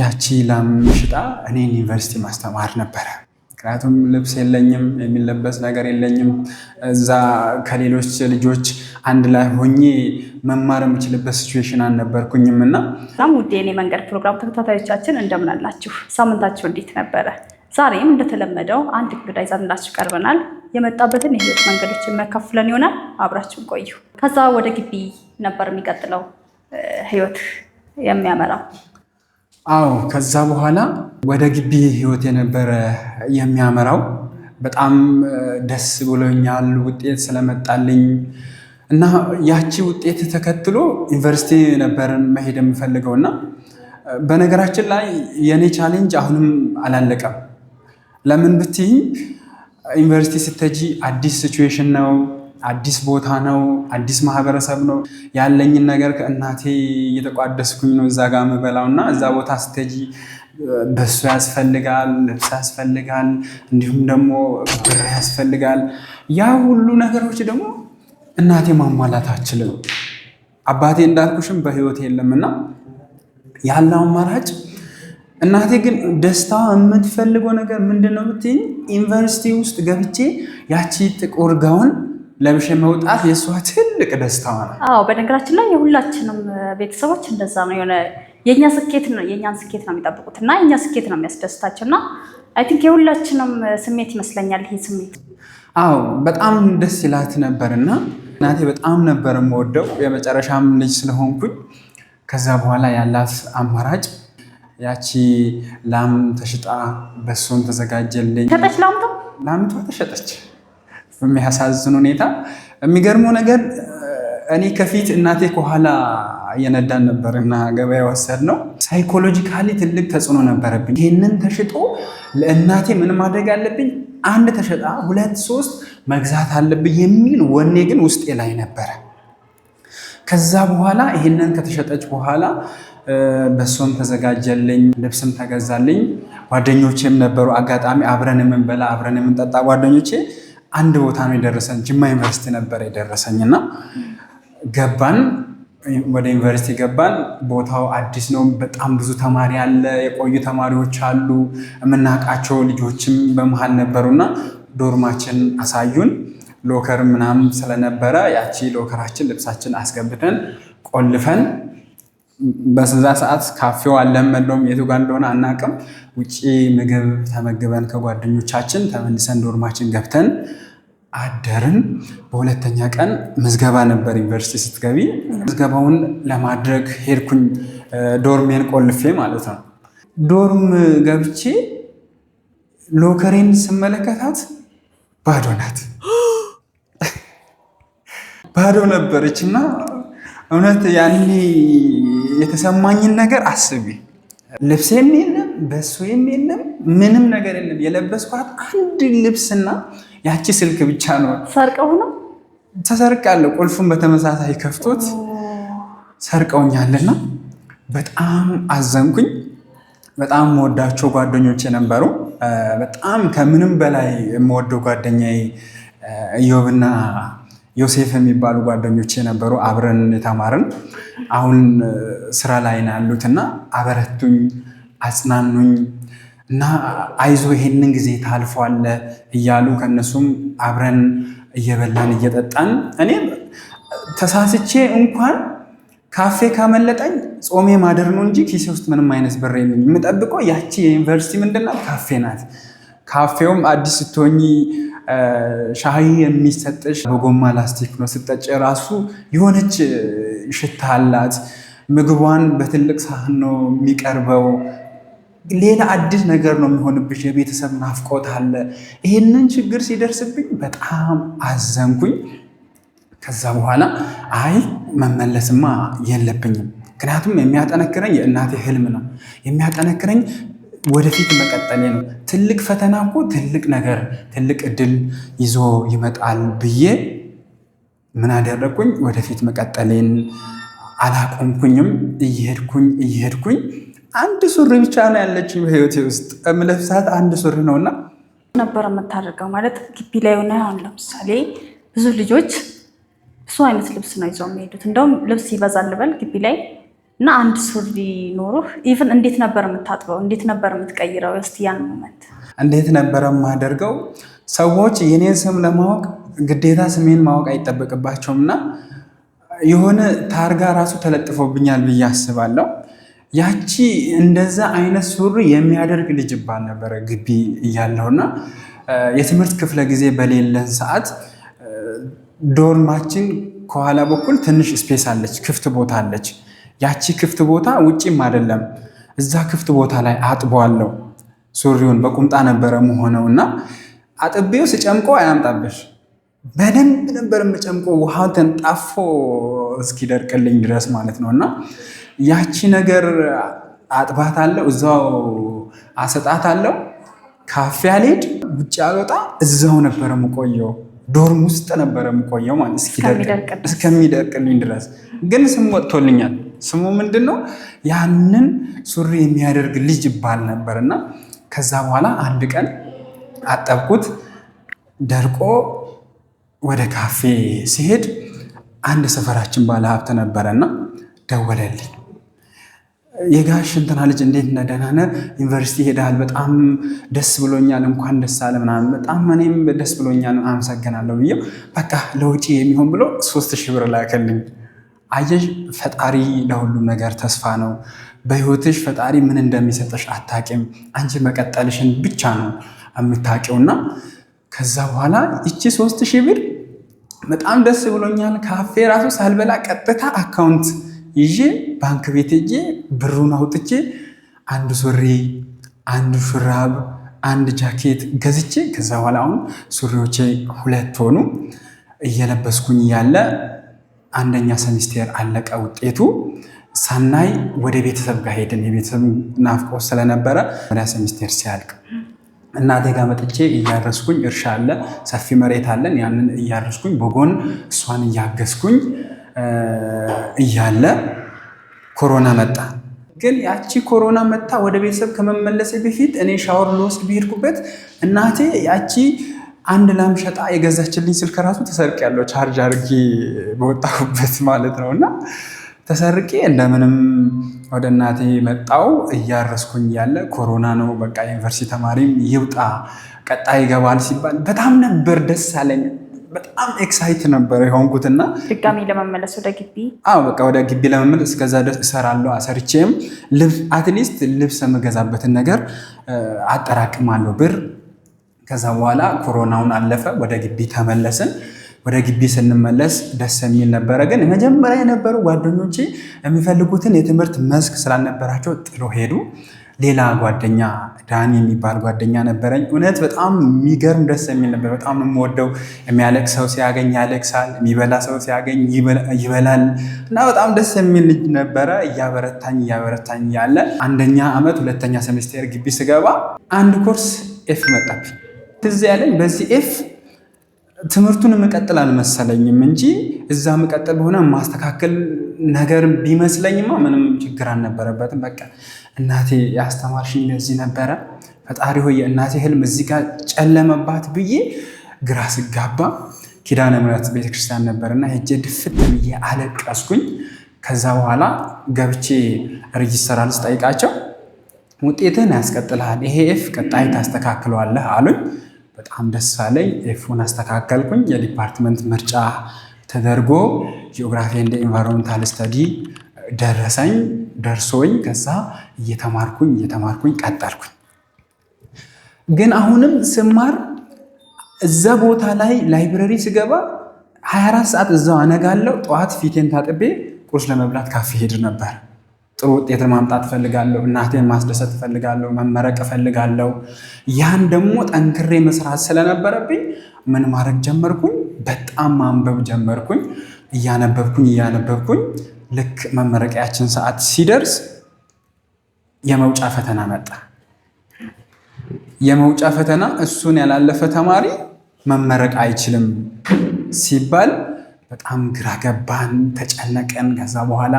ያቺ ላም ሽጣ እኔን ዩኒቨርሲቲ ማስተማር ነበረ። ምክንያቱም ልብስ የለኝም፣ የሚለበስ ነገር የለኝም። እዛ ከሌሎች ልጆች አንድ ላይ ሆኜ መማር የምችልበት situation አልነበርኩኝም እና በጣም ውድ የኔ መንገድ ፕሮግራም ተከታታዮቻችን እንደምን አላችሁ? ሳምንታችሁ እንዴት ነበረ? ዛሬም እንደተለመደው አንድ እንግዳ ይዘንላችሁ ቀርበናል። የመጣበትን የህይወት መንገዶች የሚያካፍለን ይሆናል። አብራችሁን ቆዩ። ከዛ ወደ ግቢ ነበር የሚቀጥለው ህይወት የሚያመራው። አዎ፣ ከዛ በኋላ ወደ ግቢ ህይወት የነበረ የሚያመራው። በጣም ደስ ብሎኛል ውጤት ስለመጣልኝ እና ያቺ ውጤት ተከትሎ ዩኒቨርሲቲ ነበር መሄድ የምፈልገው። እና በነገራችን ላይ የእኔ challenge አሁንም አላለቀም። ለምን ብትይኝ ዩኒቨርሲቲ ስትሄጂ አዲስ situation ነው፣ አዲስ ቦታ ነው፣ አዲስ ማህበረሰብ ነው። ያለኝን ነገር ከእናቴ እየተቋደስኩኝ ነው እዛ ጋር የምበላው እና እዛ ቦታ ስትሄጂ በሶ ያስፈልጋል፣ ልብስ ያስፈልጋል፣ እንዲሁም ደግሞ ብር ያስፈልጋል። ያ ሁሉ ነገሮች ደግሞ እናቴ ማሟላት አትችልም። አባቴ እንዳልኩሽም በህይወት የለም እና ያለው አማራጭ እናቴ ግን ደስታ የምትፈልገው ነገር ምንድን ነው ብትይኝ፣ ዩኒቨርሲቲ ውስጥ ገብቼ ያቺ ጥቁር ጋውን ለብሼ መውጣት የእሷ ትልቅ ደስታዋ ነው። አዎ፣ በነገራችን ላይ የሁላችንም ቤተሰቦች እንደዛ ነው። የሆነ የእኛ ስኬት ነው የእኛን ስኬት ነው የሚጠብቁት እና የእኛ ስኬት ነው የሚያስደስታቸው እና I think የሁላችንም ስሜት ይመስለኛል ይሄ ስሜት። አዎ፣ በጣም ደስ ይላት ነበር እና እናቴ በጣም ነበር የምወደው፣ የመጨረሻም ልጅ ስለሆንኩኝ። ከዛ በኋላ ያላት አማራጭ ያቺ ላም ተሽጣ በሶም ተዘጋጀልኝ። ሸጠች ላምቷ? ላምቷ ተሸጠች። በሚያሳዝን ሁኔታ የሚገርመው ነገር እኔ ከፊት እናቴ ከኋላ እየነዳን ነበር እና ገበያ ወሰድ ነው። Psychologically ትልቅ ተጽዕኖ ነበረብኝ። ይህንን ተሽጦ ለእናቴ ምን ማድረግ አለብኝ? አንድ ተሸጣ ሁለት ሶስት መግዛት አለብኝ የሚል ወኔ ግን ውስጤ ላይ ነበረ። ከዛ በኋላ ይህንን ከተሸጠች በኋላ በሶም ተዘጋጀልኝ፣ ልብስም ተገዛልኝ። ጓደኞቼም ነበሩ፣ አጋጣሚ አብረን የምንበላ አብረን የምንጠጣ ጓደኞቼ። አንድ ቦታ ነው የደረሰን፣ ጅማ ዩኒቨርሲቲ ነበር የደረሰኝ እና ገባን፣ ወደ ዩኒቨርሲቲ ገባን። ቦታው አዲስ ነው። በጣም ብዙ ተማሪ አለ፣ የቆዩ ተማሪዎች አሉ፣ የምናውቃቸው ልጆችም በመሀል ነበሩና dorm ኣችን አሳዩን። Locker ምናምን ስለነበረ ያቺ locker ኣችን ልብሳችን አስገብተን ቆልፈን፣ በዛ ሰዓት ካፌው አልለመድነውም፣ የቱ ጋር እንደሆነ አናውቅም። ውጪ ምግብ ተመግበን ከጓደኞቻችን ተመልሰን dorm ኣችን ገብተን አደርን። በሁለተኛ ቀን ምዝገባ ነበር። ዩኒቨርሲቲ ስትገቢ ምዝገባውን ለማድረግ ሄድኩኝ፣ dorm ኤን ቆልፌ ማለት ነው። Dorm ገብቼ locker ኤን ስመለከታት ባዶ ናት፣ ባዶ ነበረች እና እውነት ያኔ የተሰማኝን ነገር አስቢ። ልብሴም የለም፣ በሶዬም የለም፣ ምንም ነገር የለም። የለበስኳት አንድ ልብስና ያቺ ስልክ ብቻ ነው። ሰርቀው ነው? ተሰርቃለሁ። ቁልፉን በተመሳሳይ ከፍቶት ሰርቀውኛልና በጣም አዘንኩኝ። በጣም የምወዳቸው ጓደኞች የነበሩ፣ በጣም ከምንም በላይ የምወደው ጓደኛዬ ኢዮብና ዮሴፍ የሚባሉ ጓደኞች የነበሩ፣ አብረን የተማርን፣ አሁን ስራ ላይ ነው ያሉት እና አበረቱኝ፣ አጽናኑኝ እና አይዞ ይሄንን ጊዜ ታልፏለህ እያሉ ከእነሱም አብረን እየበላን እየጠጣን፣ እኔ ተሳስቼ እንኳን ካፌ ካመለጠኝ ጾሜ ማደር ነው እንጂ ኪሴ ውስጥ ምንም አይነት ብር የለኝም። የምጠብቀው ያቺ የዩኒቨርሲቲ ምንድናት ካፌ ናት። ካፌውም አዲስ ስትሆኚ ሻሂ የሚሰጥሽ በጎማ ላስቲክ ነው። ስጠጭ ራሱ የሆነች ሽታ አላት። ምግቧን በትልቅ ሳህን ነው የሚቀርበው። ሌላ አዲስ ነገር ነው የሚሆንብሽ። የቤተሰብ ናፍቆት አለ። ይህንን ችግር ሲደርስብኝ በጣም አዘንኩኝ። ከዛ በኋላ አይ መመለስማ የለብኝም። ምክንያቱም የሚያጠነክረኝ የእናቴ ህልም ነው፣ የሚያጠነክረኝ ወደፊት መቀጠሌ ነው። ትልቅ ፈተና እኮ ትልቅ ነገር፣ ትልቅ እድል ይዞ ይመጣል ብዬ ምን አደረግኩኝ? ወደፊት መቀጠሌን አላቆምኩኝም። እየሄድኩኝ እየሄድኩኝ አንድ ሱሪ ብቻ ነው ያለችኝ በህይወቴ ውስጥ የምለብሳት፣ አንድ ሱሪ ነውና ነበር የምታደርገው ማለት ግቢ ላይ ሆነ አሁን ለምሳሌ ብዙ ልጆች ብዙ አይነት ልብስ ነው ይዘው የሚሄዱት። እንደውም ልብስ ይበዛል ልበል ግቢ ላይ። እና አንድ ሱሪ ኖሮህ even እንዴት ነበር የምታጥበው? እንዴት ነበር የምትቀይረው? እስቲ ያን moment። እንዴት ነበረ የማደርገው? ሰዎች የኔን ስም ለማወቅ ግዴታ ስሜን ማወቅ አይጠበቅባቸውም እና የሆነ ታርጋ ራሱ ተለጥፎብኛል ብዬ አስባለሁ። ያቺ እንደዛ አይነት ሱሪ የሚያደርግ ልጅ ይባል ነበረ ግቢ እያለሁና የትምህርት ክፍለ ጊዜ በሌለን ሰዓት dorm ኣችን ከኋላ በኩል ትንሽ space አለች፣ ክፍት ቦታ አለች። ያቺ ክፍት ቦታ ውጪም አይደለም፣ እዛ ክፍት ቦታ ላይ አጥበዋለሁ። ሱሪውን በቁምጣ ነበረ መሆነው እና አጥቤው ስጨምቆ አያምጣብሽ በደንብ ነበር የምጨምቆ ውሃው ተንጣፎ እስኪደርቅልኝ ድረስ ማለት ነው። እና ያቺ ነገር አጥባታለሁ፣ እዛው አሰጣታለሁ። ካፌ አልሄድ፣ ውጭ አልወጣ፣ እዛው ነበረ የምቆየው። dorm ውስጥ ነበረ የምቆየው ማለት እስከሚደርቅልኝ ድረስ። ግን ስም ወጥቶልኛል። ስሙ ምንድን ነው? ያንን ሱሪ የሚያደርግ ልጅ ይባል ነበር። እና ከዛ በኋላ አንድ ቀን አጠብኩት፣ ደርቆ ወደ ካፌ ሲሄድ አንድ ሰፈራችን ባለ ሀብት ነበረና ደወለልኝ። የጋሽ እንትና ልጅ እንዴት ነህ? ደህና ነህ? ዩኒቨርሲቲ ሄደሃል? በጣም ደስ ብሎኛል፣ እንኳን ደስ አለ ምናምን፣ በጣም እኔም ደስ ብሎኛል፣ አመሰግናለሁ ብዬው በቃ ለውጪ የሚሆን ብሎ 3000 ብር ላከልኝ። አየሽ፣ ፈጣሪ ለሁሉም ነገር ተስፋ ነው። በህይወትሽ ፈጣሪ ምን እንደሚሰጥሽ አታቂም። አንቺ መቀጠልሽን ብቻ ነው የምታውቂውና ከዛ በኋላ ይቺ 3000 ብር በጣም ደስ ብሎኛል። ካፌ ራሱ ሳልበላ ቀጥታ account ይዤ ባንክ ቤት ሄጄ ብሩን አውጥቼ አንድ ሱሪ፣ አንድ ሹራብ፣ አንድ ጃኬት ገዝቼ ከዛ በኋላ አሁን ሱሪዎቼ ሁለት ሆኑ። እየለበስኩኝ ያለ አንደኛ ሴሚስቴር አለቀ። ውጤቱ ሳናይ ወደ ቤተሰብ ጋር ሄድን። የቤተሰብ ናፍቆት ስለነበረ ወደ ሴሚስቴር ሲያልቅ እናቴ ጋር መጥቼ እያረስኩኝ፣ እርሻ አለ፣ ሰፊ መሬት አለን። ያንን እያረስኩኝ በጎን እሷን እያገዝኩኝ እያለ ኮሮና መጣ። ግን ያቺ ኮሮና መጣ ወደ ቤተሰብ ከመመለሴ በፊት እኔ ሻወር ልወስድ ብሄድኩበት እናቴ ያቺ አንድ ላም ሸጣ የገዛችልኝ ስልክ ራሱ ተሰርቄያለሁ፣ ቻርጅ አድርጌ በወጣሁበት ማለት ነው። እና ተሰርቄ እንደምንም ወደ እናቴ መጣው። እያረስኩኝ ያለ ኮሮና ነው፣ በቃ ዩኒቨርሲቲ ተማሪም ይውጣ ቀጣይ ይገባል ሲባል በጣም ነበር ደስ አለኝ። በጣም excite ነበር የሆንኩትና ድጋሚ ለመመለስ ወደ ግቢ። አዎ፣ በቃ ወደ ግቢ ለመመለስ እስከዛ ድረስ እሰራለሁ። ሰርቼም at least ልብስ የምገዛበትን ነገር አጠራቅማለሁ ብር። ከዛ በኋላ ኮሮናውን አለፈ፣ ወደ ግቢ ተመለስን። ወደ ግቢ ስንመለስ ደስ የሚል ነበረ። ግን መጀመሪያ የነበሩ ጓደኞቼ የሚፈልጉትን የትምህርት መስክ ስላልነበራቸው ጥሎ ሄዱ። ሌላ ጓደኛ ዳኒ የሚባል ጓደኛ ነበረኝ። እውነት በጣም የሚገርም ደስ የሚል ነበር። በጣም ነው የምወደው። የሚያለቅስ ሰው ሲያገኝ ያለቅሳል፣ የሚበላ ሰው ሲያገኝ ይበላል እና በጣም ደስ የሚል ልጅ ነበረ። እያበረታኝ እያበረታኝ እያለ አንደኛ ዓመት ሁለተኛ ሴሚስቴር ግቢ ስገባ አንድ course F መጣብኝ። ትዝ ያለኝ በዚህ F ትምህርቱን የምቀጥል አልመሰለኝም እንጂ እዛ የምቀጥል በሆነ ማስተካከል ነገር ቢመስለኝማ ምንም ችግር አልነበረበትም። በቃ እናቴ ያስተማርሽኝ እንደዚህ ነበረ፣ ፈጣሪ ሆይ የእናቴ ህልም እዚህ ጋር ጨለመባት ብዬ ግራ ስጋባ ኪዳነ ምሕረት ቤተክርስቲያን ነበርና ሄጄ ድፍት ብዬ አለቀስኩኝ። ከዛ በኋላ ገብቼ ሬጅስተራል ስጠይቃቸው ውጤትህን ያስቀጥልሃል፣ ይሄ F ቀጣይ ታስተካክለዋለህ አሉኝ። በጣም ደስ አለኝ። F ኡን አስተካከልኩኝ። የ department ምርጫ ተደርጎ geography and environmental study ደረሰኝ። ደርሶኝ ከዛ እየተማርኩኝ እየተማርኩኝ ቀጠልኩኝ። ግን አሁንም ስማር እዛ ቦታ ላይ library ስገባ 24 ሰዓት እዛው አነጋለሁ። ጠዋት ፊቴን ታጥቤ ቁርስ ለመብላት ካፌ ሄድ ነበር። ጥሩ ውጤት ማምጣት እፈልጋለሁ። እናቴን ማስደሰት እፈልጋለሁ። መመረቅ እፈልጋለሁ። ያን ደግሞ ጠንክሬ መስራት ስለነበረብኝ ምን ማድረግ ጀመርኩኝ? በጣም ማንበብ ጀመርኩኝ። እያነበብኩኝ እያነበብኩኝ ልክ መመረቂያችን ሰዓት ሲደርስ የመውጫ ፈተና መጣ። የመውጫ ፈተና እሱን ያላለፈ ተማሪ መመረቅ አይችልም ሲባል በጣም ግራ ገባን፣ ተጨነቀን። ከዛ በኋላ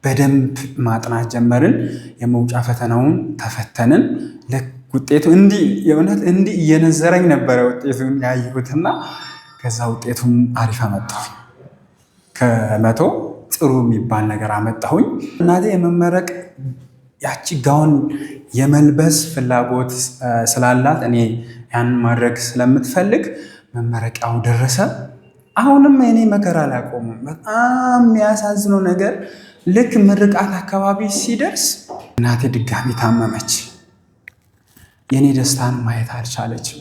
በደንብ ማጥናት ጀመርን። የመውጫ ፈተናውን ተፈተንን። ልክ ውጤቱ እንዲህ የእውነት እንዲህ እየነዘረኝ ነበረ ውጤቱን ያየሁትና ከዛ ውጤቱም አሪፍ አመጣሁ። ከ100 ጥሩ የሚባል ነገር አመጣሁኝ። እናቴ የመመረቅ ያቺ ጋውን የመልበስ ፍላጎት ስላላት እኔ ያንን ማድረግ ስለምትፈልግ መመረቂያው ደረሰ። አሁንም እኔ መከራ አላቆሙም። በጣም የሚያሳዝነው ነገር ልክ ምርቃት አካባቢ ሲደርስ እናቴ ድጋሚ ታመመች። የኔ ደስታን ማየት አልቻለችም።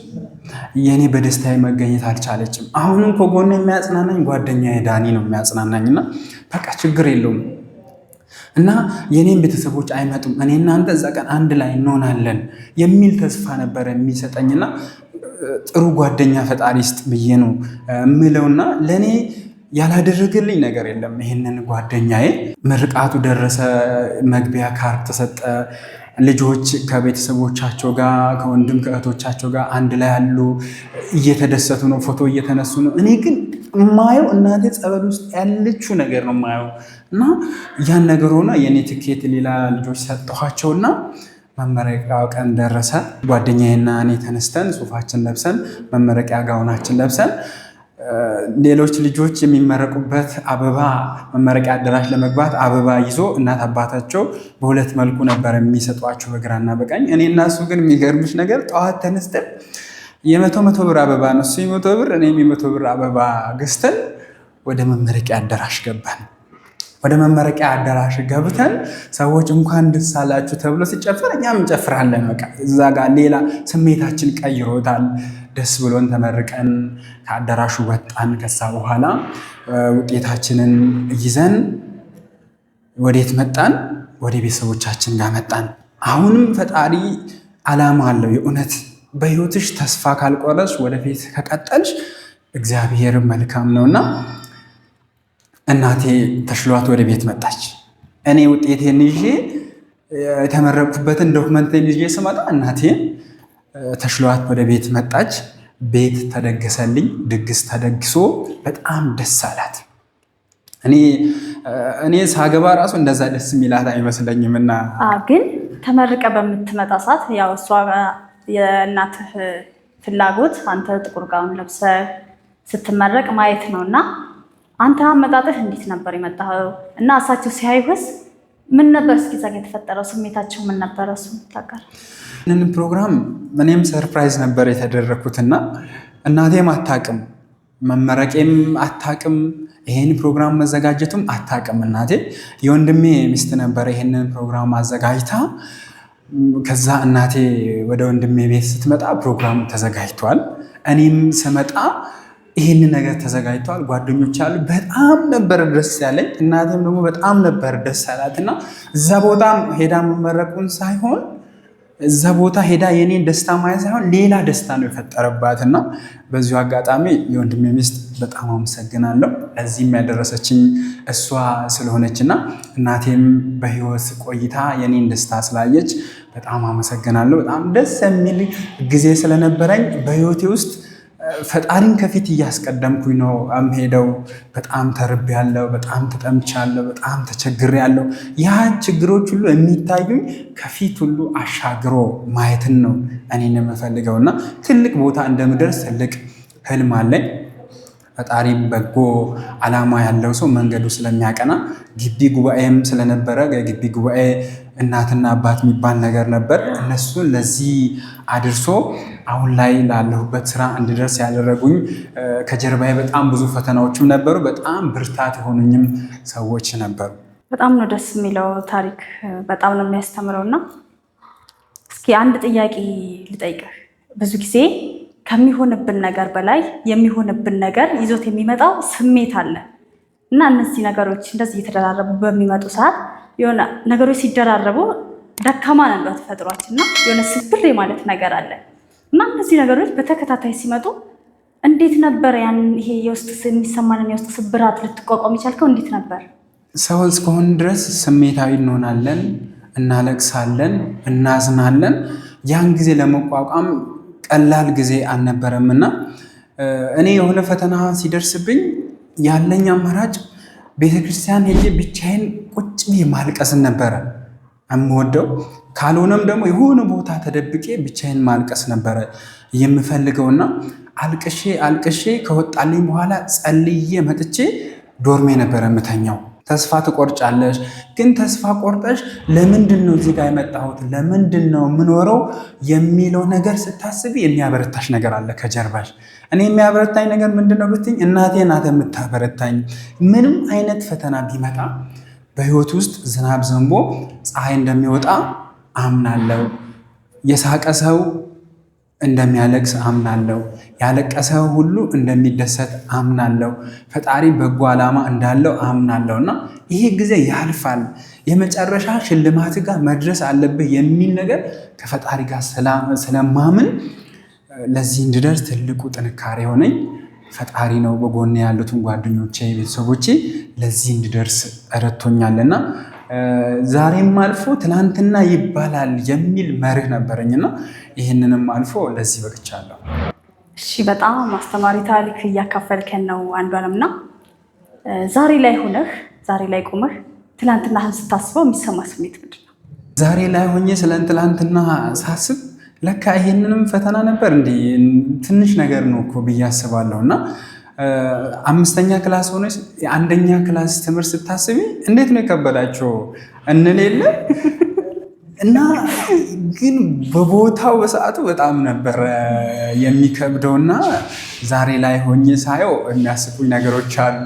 የኔ በደስታ መገኘት አልቻለችም። አሁንም ከጎን የሚያጽናናኝ ጓደኛዬ ዳኒ ነው የሚያጽናናኝ እና በቃ ችግር የለውም እና የኔም ቤተሰቦች አይመጡም፣ እኔ እናንተ እዛ ቀን አንድ ላይ እንሆናለን የሚል ተስፋ ነበረ የሚሰጠኝና ጥሩ ጓደኛ ፈጣሪ ስጥ ብዬ ነው የምለውና ለእኔ ያላደረገልኝ ነገር የለም። ይህንን ጓደኛዬ ምርቃቱ ደረሰ፣ መግቢያ ካርድ ተሰጠ። ልጆች ከቤተሰቦቻቸው ጋር ከወንድም ከእህቶቻቸው ጋር አንድ ላይ ያሉ እየተደሰቱ ነው፣ ፎቶ እየተነሱ ነው። እኔ ግን የማየው እናቴ ጸበል ውስጥ ያለችው ነገር ነው የማየው እና ያን ነገር ሆነ የእኔ ትኬት ሌላ ልጆች ሰጠኋቸውና መመረቂያው ቀን ደረሰ። ጓደኛዬና እኔ ተነስተን ሱፋችን ለብሰን መመረቂያ ጋውናችን ለብሰን ሌሎች ልጆች የሚመረቁበት አበባ መመረቂያ አዳራሽ ለመግባት አበባ ይዞ እናት አባታቸው በሁለት መልኩ ነበር የሚሰጧቸው፣ በግራና በቀኝ። እኔ እና እሱ ግን የሚገርምሽ ነገር ጠዋት ተነስተን የ100 100 ብር አበባ ነው እሱ የ100 ብር እኔም የ100 ብር አበባ ገዝተን ወደ መመረቂያ አዳራሽ ገባን። ወደ መመረቂያ አዳራሽ ገብተን ሰዎች እንኳን ደስ አላችሁ ተብሎ ሲጨፈር እኛም እንጨፍራለን። በቃ እዛ ጋር ሌላ ስሜታችን ቀይሮታል። ደስ ብሎን ተመርቀን ከአዳራሹ ወጣን። ከዛ በኋላ ውጤታችንን ይዘን ወዴት መጣን? ወደ ቤተሰቦቻችን ጋር መጣን። አሁንም ፈጣሪ ዓላማ አለው። የእውነት በህይወትሽ ተስፋ ካልቆረጥሽ ወደፊት ከቀጠልሽ እግዚአብሔር መልካም ነውና እናቴ ተሽሏት ወደ ቤት መጣች። እኔ ውጤቴን ይዤ የተመረቅኩበትን document ኤን ይዤ ስመጣ እናቴ ተሽሏት ወደ ቤት መጣች። ቤት ተደገሰልኝ። ድግስ ተደግሶ በጣም ደስ አላት። እኔ እኔ ሳገባ ራሱ እንደዛ ደስ የሚላት አይመስለኝም። እና ግን ተመርቀ በምትመጣ ሰዓት ያው እሷ የእናትህ ፍላጎት አንተ ጥቁር ጋውን ለብሰህ ስትመረቅ ማየት ነው እና አንተ አመጣጥህ እንዴት ነበር የመጣኸው? እና እሳቸው ሲያዩህስ ምን ነበር እስኪ እዛ ጋ የተፈጠረው ስሜታቸው ምን ነበረ? እሱ ታውቃለህ? ይህንን ፕሮግራም እኔም surprise ነበር የተደረግኩትና እናቴም አታውቅም፣ መመረቄም አታውቅም፣ ይሄን ፕሮግራም መዘጋጀቱም አታውቅም። እናቴ የወንድሜ ሚስት ነበረ ይሄንን ፕሮግራም አዘጋጅታ። ከዛ እናቴ ወደ ወንድሜ ቤት ስትመጣ ፕሮግራሙ ተዘጋጅቷል። እኔም ስመጣ ይህንን ነገር ተዘጋጅተዋል። ጓደኞች አሉ። በጣም ነበር ደስ ያለኝ። እናቴም ደግሞ በጣም ነበር ደስ ያላት እና እዛ ቦታ ሄዳ መመረቁን ሳይሆን እዛ ቦታ ሄዳ የኔን ደስታ ማየት ሳይሆን ሌላ ደስታ ነው የፈጠረባት እና በዚሁ አጋጣሚ የወንድሜ ሚስት በጣም አመሰግናለሁ። ለዚህም ያደረሰችኝ እሷ ስለሆነች እና እናቴም በሕይወት ቆይታ የኔን ደስታ ስላየች በጣም አመሰግናለሁ። በጣም ደስ የሚል ጊዜ ስለነበረኝ በሕይወቴ ውስጥ ፈጣሪን ከፊት እያስቀደምኩኝ ነው የምሄደው። በጣም ተርቤያለሁ፣ በጣም ተጠምቻለሁ፣ በጣም ተቸግሬያለሁ። ያ ችግሮች ሁሉ የሚታዩኝ ከፊት ሁሉ አሻግሮ ማየትን ነው እኔን የምፈልገው እና ትልቅ ቦታ እንደምደርስ ትልቅ ህልም አለኝ። ፈጣሪ በጎ ዓላማ ያለው ሰው መንገዱ ስለሚያቀና ግቢ ጉባኤም ስለነበረ የግቢ ጉባኤ እናትና አባት የሚባል ነገር ነበር። እነሱን ለዚህ አድርሶ አሁን ላይ ላለሁበት ስራ እንድደርስ ያደረጉኝ ከጀርባዬ በጣም ብዙ ፈተናዎችም ነበሩ። በጣም ብርታት የሆኑኝም ሰዎች ነበሩ። በጣም ነው ደስ የሚለው ታሪክ፣ በጣም ነው የሚያስተምረው። እና እስኪ አንድ ጥያቄ ልጠይቅህ። ብዙ ጊዜ ከሚሆንብን ነገር በላይ የሚሆንብን ነገር ይዞት የሚመጣው ስሜት አለ እና እነዚህ ነገሮች እንደዚህ እየተደራረቡ በሚመጡ ሰዓት የሆነ ነገሮች ሲደራረቡ ደካማ ነን በተፈጥሯችን እና የሆነ ስብር የማለት ነገር አለ እና እነዚህ ነገሮች በተከታታይ ሲመጡ እንዴት ነበር ያን ይሄ የውስጥ የሚሰማንን የውስጥ ስብራት ልትቋቋም የቻልከው እንዴት ነበር? ሰው እስከሆን ድረስ ስሜታዊ እንሆናለን፣ እናለቅሳለን፣ እናዝናለን። ያን ጊዜ ለመቋቋም ቀላል ጊዜ አልነበረም እና እኔ የሆነ ፈተና ሲደርስብኝ ያለኝ አማራጭ ቤተክርስቲያን ሄጄ ብቻዬን ቁጭ ብዬ ማልቀስን ነበረ የምወደው። ካልሆነም ደግሞ የሆነ ቦታ ተደብቄ ብቻዬን ማልቀስ ነበረ የምፈልገውና አልቅሼ አልቅሼ ከወጣልኝ በኋላ ጸልዬ መጥቼ ዶርሜ ነበረ የምተኛው። ተስፋ ትቆርጫለሽ። ግን ተስፋ ቆርጠሽ ለምንድን ነው እዚህ ጋር የመጣሁት፣ ለምንድን ነው የምኖረው የሚለው ነገር ስታስቢ የሚያበረታሽ ነገር አለ ከጀርባሽ። እኔ የሚያበረታኝ ነገር ምንድን ነው ብትኝ፣ እናቴ ናት የምታበረታኝ። ምንም አይነት ፈተና ቢመጣ በህይወት ውስጥ ዝናብ ዘንቦ ፀሐይ እንደሚወጣ አምናለው። የሳቀ ሰው እንደሚያለቅስ አምናለው። ያለቀሰ ሁሉ እንደሚደሰት አምናለው። ፈጣሪ በጎ ዓላማ እንዳለው አምናለው እና ይሄ ጊዜ ያልፋል፣ የመጨረሻ ሽልማት ጋር መድረስ አለብህ የሚል ነገር ከፈጣሪ ጋር ስለማምን ለዚህ እንድደርስ ትልቁ ጥንካሬ ሆነኝ ፈጣሪ ነው። በጎን ያሉትን ጓደኞቼ፣ ቤተሰቦቼ ለዚህ እንድደርስ ረድቶኛልና ዛሬም አልፎ ትናንትና ይባላል የሚል መርህ ነበረኝና ይህንንም አልፎ ለዚህ በቅቻለሁ። እሺ፣ በጣም አስተማሪ ታሪክ እያካፈልከን ነው አንዷለም እና ዛሬ ላይ ሆነህ ዛሬ ላይ ቆመህ ትናንትናህን ስታስበው የሚሰማ ስሜት ምንድን ነው? ዛሬ ላይ ሆኜ ስለ ትላንትና ሳስብ ለካ ይሄንንም ፈተና ነበር እንዴ ትንሽ ነገር ነው እኮ ብዬ አስባለሁ። እና አምስተኛ class ሆነሽ የአንደኛ class ትምህርት ስታስቢ እንዴት ነው የከበዳቸው እንል የለ እና ግን በቦታው በሰዓቱ በጣም ነበረ የሚከብደውና ዛሬ ላይ ሆኜ ሳየው የሚያስቁኝ ነገሮች አሉ፣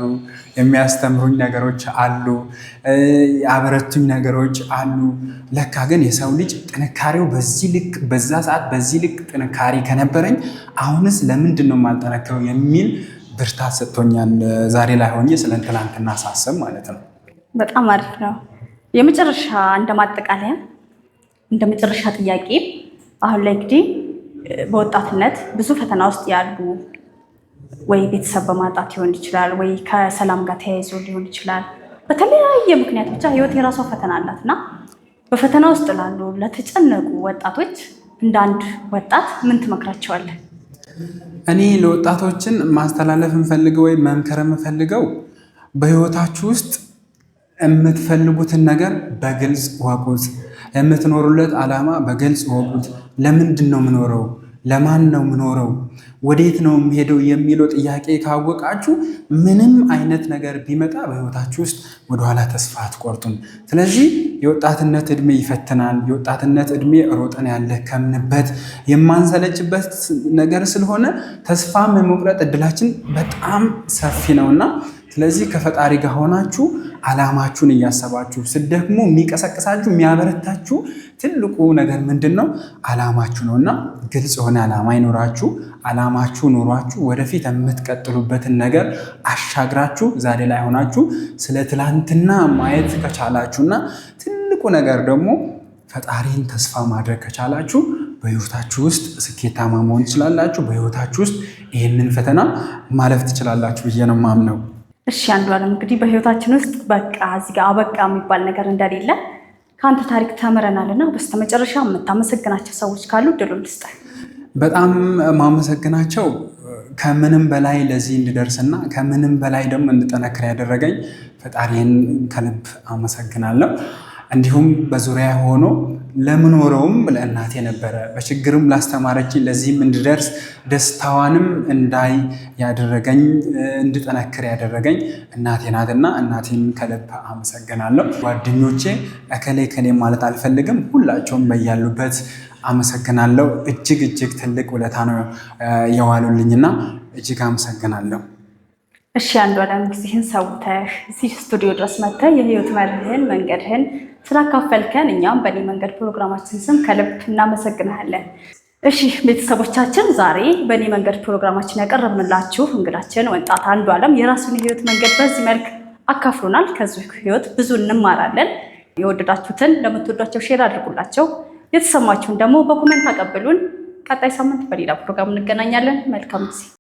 የሚያስተምሩኝ ነገሮች አሉ፣ ያበረቱኝ ነገሮች አሉ። ለካ ግን የሰው ልጅ ጥንካሬው በዚህ ልክ በዛ ሰዓት በዚህ ልክ ጥንካሬ ከነበረኝ አሁንስ ለምንድን ነው የማልጠነክረው የሚል ብርታት ሰጥቶኛል። ዛሬ ላይ ሆኜ ስለ ትናንትና ሳስብ ማለት ነው። በጣም አሪፍ ነው። የመጨረሻ እንደ ማጠቃለያ እንደ መጨረሻ ጥያቄ አሁን ላይ እንግዲህ በወጣትነት ብዙ ፈተና ውስጥ ያሉ ወይ ቤተሰብ በማጣት ሊሆን ይችላል፣ ወይ ከሰላም ጋር ተያይዞ ሊሆን ይችላል። በተለያየ ምክንያት ብቻ ህይወት የራሷ ፈተና አላት እና በፈተና ውስጥ ላሉ ለተጨነቁ ወጣቶች እንደ አንድ ወጣት ምን ትመክራቸዋለህ? እኔ ለወጣቶችን ማስተላለፍ የምፈልገው ወይም መምከር የምፈልገው በህይወታችሁ ውስጥ የምትፈልጉትን ነገር በግልጽ ወቁት። የምትኖሩለት ዓላማ በግልጽ ወቁት። ለምንድን ነው የምኖረው? ለማን ነው የምኖረው? ወዴት ነው የምሄደው? የሚለው ጥያቄ ካወቃችሁ ምንም አይነት ነገር ቢመጣ በህይወታችሁ ውስጥ ወደኋላ ተስፋ አትቆርጡም። ስለዚህ የወጣትነት እድሜ ይፈትናል። የወጣትነት እድሜ ሮጠን ያለከምንበት የማንሰለችበት ነገር ስለሆነ ተስፋም የመቁረጥ እድላችን በጣም ሰፊ ነውና ስለዚህ ከፈጣሪ ጋር ሆናችሁ ዓላማችሁን እያሰባችሁ ስትደክሙ የሚቀሰቅሳችሁ የሚያበረታችሁ ትልቁ ነገር ምንድን ነው? ዓላማችሁ ነው። እና ግልጽ የሆነ ዓላማ ይኖራችሁ። ዓላማችሁ ኖሯችሁ ወደፊት የምትቀጥሉበትን ነገር አሻግራችሁ ዛሬ ላይ ሆናችሁ ስለ ትላንትና ማየት ከቻላችሁ እና ትልቁ ነገር ደግሞ ፈጣሪን ተስፋ ማድረግ ከቻላችሁ በህይወታችሁ ውስጥ ስኬታማ መሆን ትችላላችሁ። በህይወታችሁ ውስጥ ይህንን ፈተና ማለፍ ትችላላችሁ ብዬ ነው የማምነው። እሺ አንዱዓለም፣ እንግዲህ በህይወታችን ውስጥ በቃ እዚህ ጋር አበቃ የሚባል ነገር እንደሌለ ከአንተ ታሪክ ተምረናል እና በስተመጨረሻ የምታመሰግናቸው ሰዎች ካሉ እድሉን ልስጥህ። በጣም ማመሰግናቸው ከምንም በላይ ለዚህ እንድደርስና ከምንም በላይ ደግሞ እንድጠነክር ያደረገኝ ፈጣሪን ከልብ አመሰግናለሁ። እንዲሁም በዙሪያ ሆኖ ለምኖረውም ለእናቴ ነበረ በችግርም ላስተማረችኝ ለዚህም እንድደርስ ደስታዋንም እንዳይ ያደረገኝ እንድጠነክር ያደረገኝ እናቴ ናትና እናቴን ከልብ አመሰግናለሁ። ጓደኞቼ እከሌ እከሌ ማለት አልፈልግም፣ ሁላቸውም በያሉበት አመሰግናለሁ። እጅግ እጅግ ትልቅ ውለታ ነው የዋሉልኝና እጅግ አመሰግናለሁ። እሺ አንዱዓለም፣ ጊዜህን ሰውተህ እዚህ ስቱዲዮ ድረስ መጥተህ የህይወት መርህን መንገድህን ስላካፈልከን እኛም በእኔ መንገድ ፕሮግራማችን ስም ከልብ እናመሰግናለን። እሺ ቤተሰቦቻችን፣ ዛሬ በእኔ መንገድ ፕሮግራማችን ያቀረብንላችሁ እንግዳችን ወጣት አንዱዓለም የራሱን የህይወት መንገድ በዚህ መልክ አካፍሎናል። ከዚህ ህይወት ብዙ እንማራለን። የወደዳችሁትን ለምትወዷቸው share አድርጉላቸው፣ የተሰማችሁን ደግሞ በ comment አቀብሉን። ቀጣይ ሳምንት በሌላ ፕሮግራም እንገናኛለን። መልካም ጊዜ።